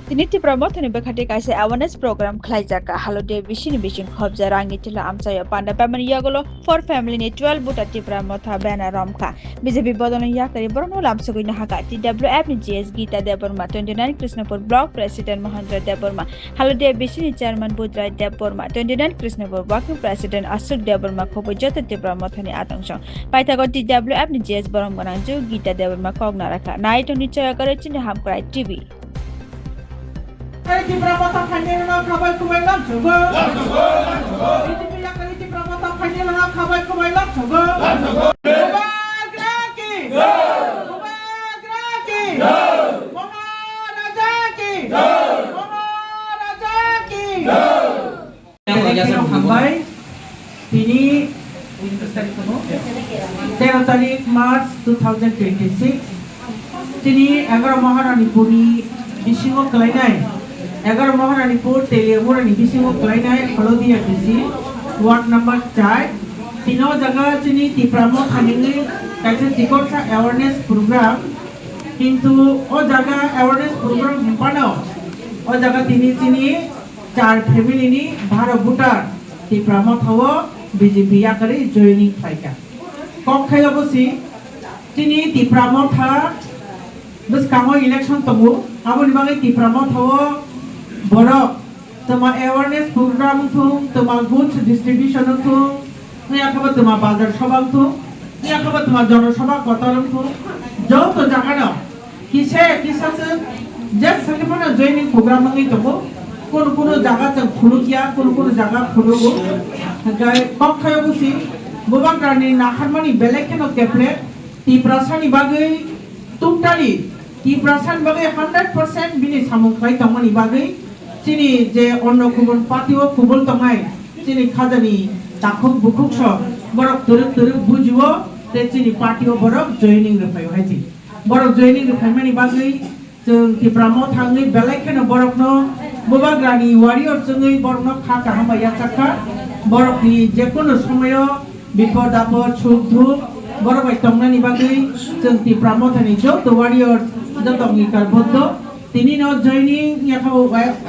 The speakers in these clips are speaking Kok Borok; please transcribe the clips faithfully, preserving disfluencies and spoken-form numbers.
Tini Tipra Mothani bwkhati kaisa awareness program khlaijak kha. Halodia bisini bising khobja rangni tila amchaio panda paimani yagulo four family ni twelve buta Tipra Motha banner romkha. B J P bodolni yakari borokno lamsogwi nahaka. T W F ni G S Gita Debbarma, twenty nine Krishnapur Block President Mohendra Debbarma, Halodia bisini Chairman Budrai Debbarma, twenty nine Krishnapur Working President Ashok Debbarma khobwi joto Tipra Mothani atongchong. Paithago T W F ni G S borom gwnang ju Gita Debbarma kok narakha. Nai tongni choya kare chini Hamkrai T V. Yakari Tipra Motha phainai rwna khabai khwbai lamsogo. B J P yakari Tipra Motha phainai rwna khabai khwbai lamsogo. Bubagra ki! Bubagra ki! Maharaja ki! Maharaja ki! Hambai. Tini tero tarik March two thousand twenty six. Tini egaro Maharanipurni bisingo kwlainai, egaro Maharanipur Teliamurani bisingo kwlainai Halodia bisi, ward number char. Tini o jaga chini Tipra Motha nini kaisa chikorsa awareness program. Kintu o jaga awareness program hwnphano o jaga tini chini char family ni baro voter Tipra Motha o B J P yakarwi joining khlaikha. Kok khaio bwsi chini Tipra Motha bwskango election tongo, aboni bagwi Tipra Motha o borok twma awareness program wngthung, twma goods distribution wngthung, wngya khabo twma bazar soba wngthung, wngya khabo twma jono soba kotor wngthung, joto jagano kisa kisa se je sakhe phano joining program wngwi tongo. Kunu kunu jaga chwng phunukya, kunu kunu jaga phunugo. Hwnkhe kok khaio bwsi Bubagrani naharmani belai kheno keple Tiprasani bagwi totally Tiprasani bagwi hundred percent bini samung khlai tongmani bagwi chini je onno kubun party o kubul tongnai chini khajani takhuk bukhuk sok borok twrwk twrwk bujio tei chini party o borok joining rwphaio hai se. Borok joining rwphaimani bagwi chwng Tipra Motha wngwi belai kheno borokno Bubagrani warrior chwngwi borokno kha kaham bai yachak kha. Borokni jekunu somoyo bipod apod suk duk borok bai tongnani bagwi chwng Tipra Mothani joto warrior joto angikar boddo tini no joining yakha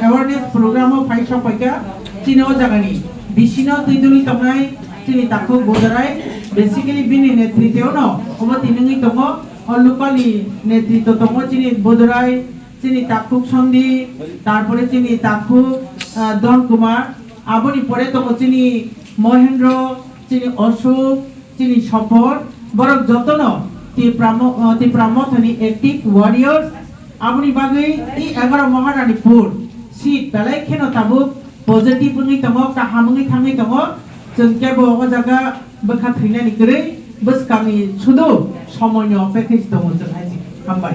awareness program o phai sok paikha. Chini o jagani bisino twi duri tongnai chini takhuk Bodorai, basically bini netrite ono obo tini wngwi tongo. O local ni netrito tongo chini Bodorai, chini takhuk Sondi, tarpore chini takhuk, ah, Don Kumar, aboni pore tongo chini Mohendro, chini Ashok, chini Sopor, borok jotono Tipra mo-, ah, Tipra Mothani active warriors, aboni bagwi i egaro Maharanipur seat belai kheno tabuk positive wngwi tongo, kaham wngwi thangwi tongo, chwng kebo o jaga bwkha thwinani kwrwi bwskangni sudu somoino pekhe tongo chwng hai se. Hambai.